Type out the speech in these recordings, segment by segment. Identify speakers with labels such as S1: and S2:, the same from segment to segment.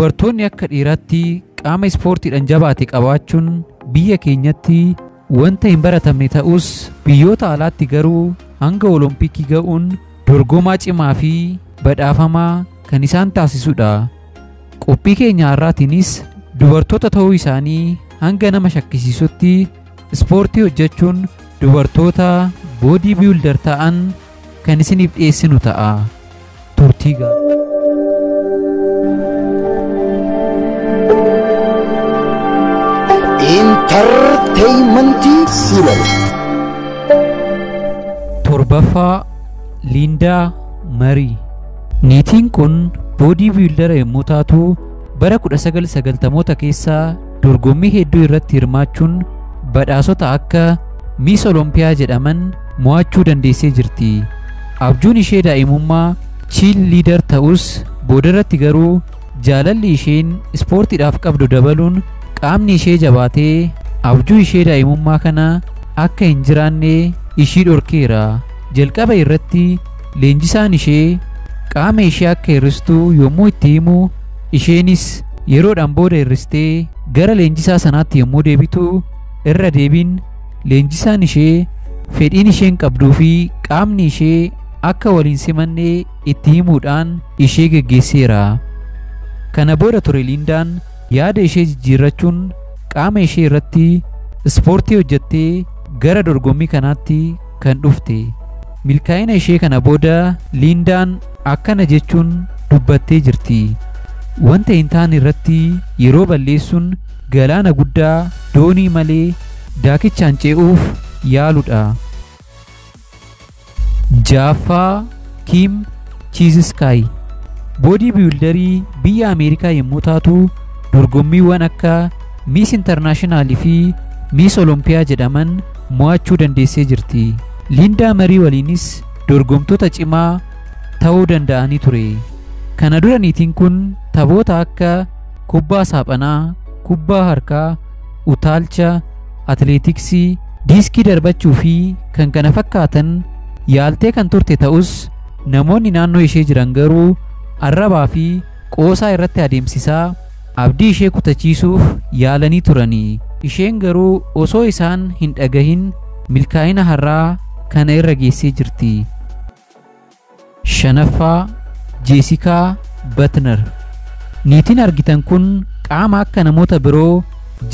S1: Dubartoonni akka dhiiraatti qaama ispoortiidhaan jabaate qabaachuun biyya keenyatti wanta hin baratamne ta'us, biyyoota alaatti garuu hanga olompikii ga'uun dorgomaa cimaa fi badhaafamaa kan isaan taasisudha. Qophii keenya har'aatiinis dubartoota ta'uu isaanii hanga nama shakkisiisutti ispoortii hojjechuun dubartoota boodii biilder ta'an kan isiniif dhiyeessinu ta'a. Turtii gaarii.
S2: Intarteeymentii Silal.
S1: Torbaffaa, Liindaa Marii. Niitiin kun boodii biildara yommuu taatu, bara 1990moota keessaa dorgommii hedduu irratti hirmaachuun badhaasota akka Miis Oloompiyaa jedhaman mo'achuu dandeessee jirti. Abjuun ishee daa'imummaa chiil liidar ta'us, boodarratti garuu jaalalli isheen ispoortiidhaaf qabdu dabaluun qaamni ishee jabaatee abjuu ishee daa'imummaa kana akka hin jiraanne ishii dhorkeera. Jalqaba irratti leenjisaan ishee qaama ishee akka hir'istu yommuu itti himu, isheenis yeroodhaan booda hir'istee gara leenjisaa sanaatti yommuu deebitu, irra deebiin leenjisaan ishee fedhiin isheen qabduu fi qaamni ishee akka waliin simanne itti himuudhaan ishee geggeesseera. Kana booda ture Liindaan yaada ishee jijjiirrachuun qaama ishee irratti ispoortii hojjettee gara dorgommii kanaatti kan dhufte. Milkaa'ina ishee kana booda Liindaan akkana jechuun dubbattee jirti. Wanta hin taane irratti yeroo balleessuun galaana guddaa doonii malee daakichaan ce'uuf yaaludha. Jaaffaa, Kiim Chiiziskaay. Boodii biildarii biyya Ameerikaa yommuu taatu, dorgommiiwwan akka Miis Intarnaashinaalii fi Miis Oloompiyaa jedhaman mo'achuu dandeessee jirti. Liindaa Marii waliinis dorgomtoota cimaa ta'uu danda'anii ture. Kana dura niitiin kun taphoota akka kubbaa saaphanaa, kubbaa harkaa, utaalcha, atileetiksii, diiskii darbachuu fi kan kana fakkaatan yaaltee kan turte ta'us, namoonni naannoo ishee jiran garuu arrabaa fi qoosaa irratti adeemsisaa abdii ishee kutachiisuuf yaalanii turanii. Isheen garuu osoo isaan hin dhagahin milkaa'ina har'aa kana irra geessee jirti. Shanaffaa, Jeesikaa Batner. Niitiin argitan kun qaama akka namoota biroo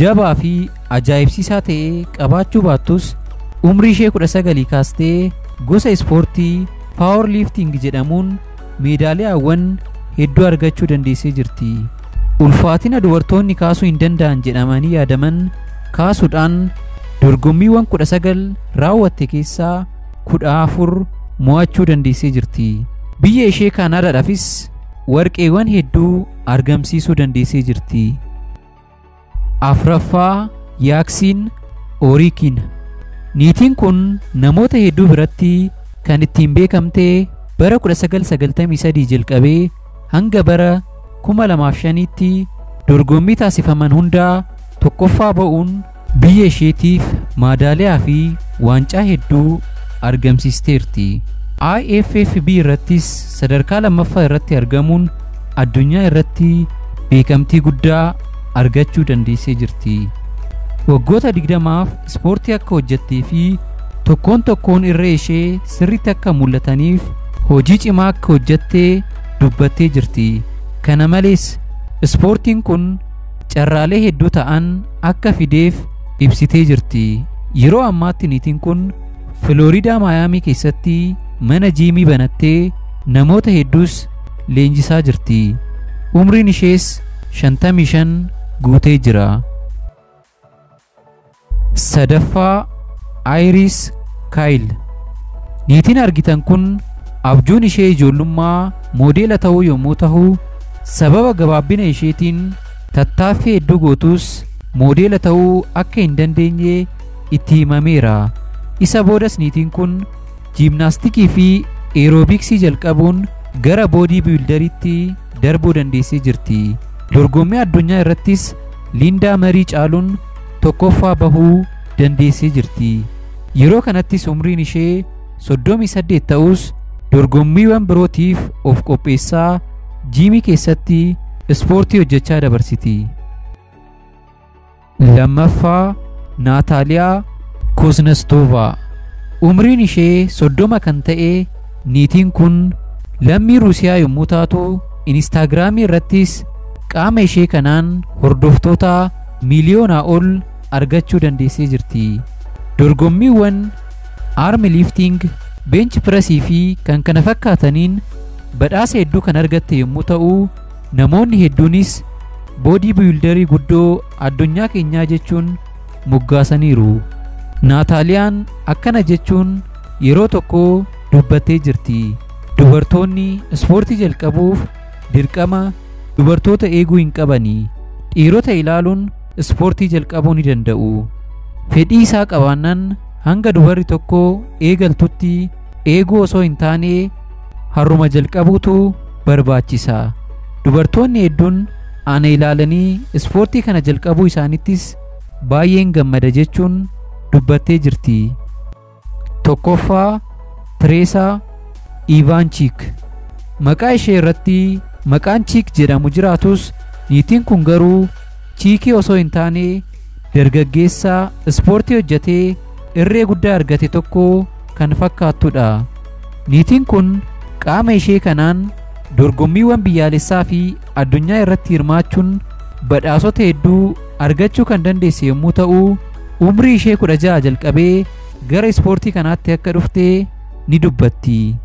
S1: jabaa fi ajaa'ibsiisaa ta'e qabaachuu baattus, umrii ishee 19 kaastee gosa ispoortii paawar liifting jedhamuun meedaaliyaawwan hedduu argachuu dandeessee jirti. Ulfaatina dubartoonni kaasuu hin danda'an jedhamanii yaadaman kaasuudhaan dorgommiiwwan 19 raawwatte keessaa 14 mo'achuu dandeessee jirti. Biyya ishee Kaanaadaadhaafis warqeewwan hedduu argamsiisuu dandeessee jirti. Afraffaa, Yaaksiin Ooriikiin. Niitiin kun namoota hedduu biratti kan ittiin beekamte bara 1993 jalqabee hanga bara 2005tti dorgommii taasifaman hundaa tokkoffaa ba'uun biyya isheetiif maadaaliyaa fi waancaa hedduu argamsiisteerti. IFFB irrattis sadarkaa lammaffaa irratti argamuun addunyaa irratti beekamtii guddaa argachuu dandeessee jirti. Waggoota 20f ispoortii akka hojjettee fi tokkoon tokkoon irree ishee sirriitti akka mul'ataniif hojii cimaa akka hojjettee dubbattee jirti. Kana malees ispoortiin kun carraalee hedduu ta'an akka fideef ibsitee jirti. Yeroo ammaatti niitiin kun Filooriidaa Maayaamii keessatti mana jiimii banattee namoota hedduus leenjisaa jirti. Umriin ishees 55 guutee jira. Sadaffaa, Ayiris Kaayil. Niitiin argitan kun abjuun ishee ijoollummaa moodeela ta'uu yommuu ta'u, sababa gabaabbina isheetiin tattaaffii hedduu gootus moodeela ta'uu akka hin dandeenye itti himameera. Isa boodas niitiin kun jiimnaastikii fi eeroobiksii jalqabuun gara boodii biildariitti darbuu dandeessee jirti. Dorgommii addunyaa irrattis Liindaa Marii caaluun tokkoffaa bahuu dandeessee jirti. Yeroo kanattis umriin ishee 38 ta'us, dorgommiiwwan birootiif of qopheessaa jiimii keessatti ispoortii hojjechaa dabarsiti. Lammaffaa, Naataaliyaa Kuznetsova. Umriin ishee 30 kan ta'e niitiin kun lammii Ruusiyaa yommuu taatu, Inistaagiraamii irrattis qaama ishee kanaan hordoftoota miiliyoonaa ol argachuu dandeessee jirti. Dorgommiiwwan arm lifting, bench pressii fi kan kana fakkaataniin badhaasa hedduu kan argatte yommuu ta'u, namoonni hedduunis boodii biildarii guddoo addunyaa keenyaa jechuun moggaasaniiru. Naataaliyaan akkana jechuun yeroo tokko dubbattee jirti. Dubartoonni ispoortii jalqabuuf dirqama dubartoota eeguu hin qabani. Dhiirota ilaaluun ispoortii jalqabuu ni danda'u. Fedhii isaa qabaannaan hanga dubarri tokko eegaltutti eeguu osoo hin taane harruma jalqabuutu barbaachisa. Dubartoonni hedduun ana ilaalanii ispoortii kana jalqabuu isaaniittis baay'een gammada jechuun dubbattee jirti. Tokkoffaa, Tireesaa Ivaanchiik. Maqaa ishee irratti maqaan Chiik jedhamu jiraatus, niitiin kun garuu chiikii osoo hin taane dargaggeessa ispoortii hojjetee irree guddaa argate tokko kan fakkaattudha. Niitiin kun qaama ishee kanaan dorgommiiwwan biyyaalessaa fi addunyaa irratti hirmaachuun badhaasota hedduu argachuu kan dandeesse yommuu ta'u, umrii ishee 16 jalqabee gara ispoortii kanaatti akka dhufte ni dubbatti.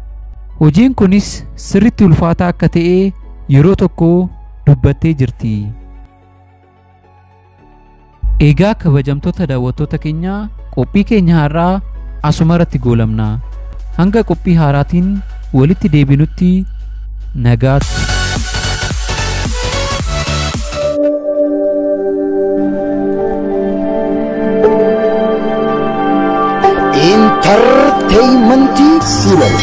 S1: Hojiin kunis sirriitti ulfaataa akka ta'e yeroo tokko dubbattee jirti. Egaa kabajamtoota daawwattoota keenya, qophii keenya har'aa asuma irratti goolabna. Hanga qophii haaraatiin walitti deebinutti nagaatti.
S2: Entertainmentii Siilal.